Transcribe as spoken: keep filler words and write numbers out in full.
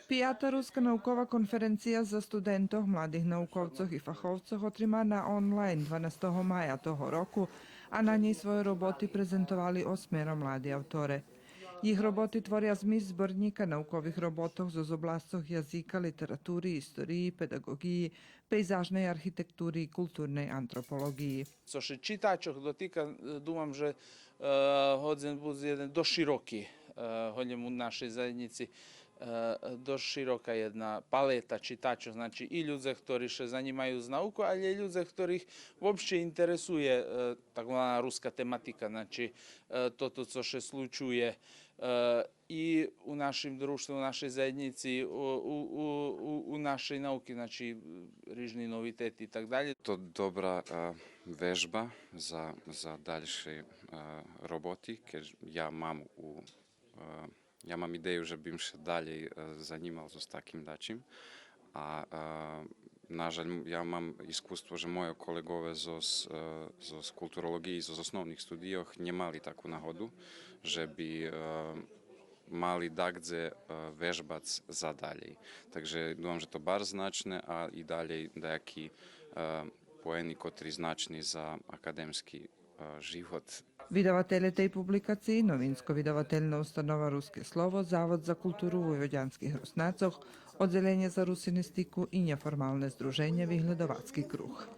Пията руска наукова конференция за студентох, младих науковцох и фаховцох отримана онлайн дванастого мая того року, а на нєй свойо роботи презентовали осмеро млади авторе. Їх роботи творя змис зборнїка наукових роботох зоз обласцох язика, литератури, историї, педаґоґиї, пейзажней архитектури и културней антрополоґиї. Цо ше читачох дотика, думам же, е, годзен буц єден досц широки, е, голєм у нашей заєднїци, е, досц широка єдна палета читачох, значи и людзе хтори ше занїмаю з науку, але и людзе хторих вообще интересує, е, так звана руска тематика, значи, е, тото цо ше случує, е, и у нашим дружтве, у нашей заєднїци, у, у, у, у, у нашей науки, значи, рижни новитети и так далєй. То добра, е, вежба за, за дальши, е, роботи, кед я мам у, е, я мам идею же бим ше далєй, е, занїмал зоз таким дачим. А, е, нажаль, я мам искуство же мойо колеґове зоз, е, зоз културолоґиї, зоз основних студийох нє мали таку нагоду же би, е, мали дагдзе, е, вежбац за далєй. Так же думам же то барз значне, а и далєй даяки, е, поени котри значни за академски, е, живот. Видавателє тей публикациї Новинско-видавательна установа Руске слово, Завод за културу войводянских Руснацох, Оддзелєнє за русинистику и нєформалне здруженє Вигледовацки круг.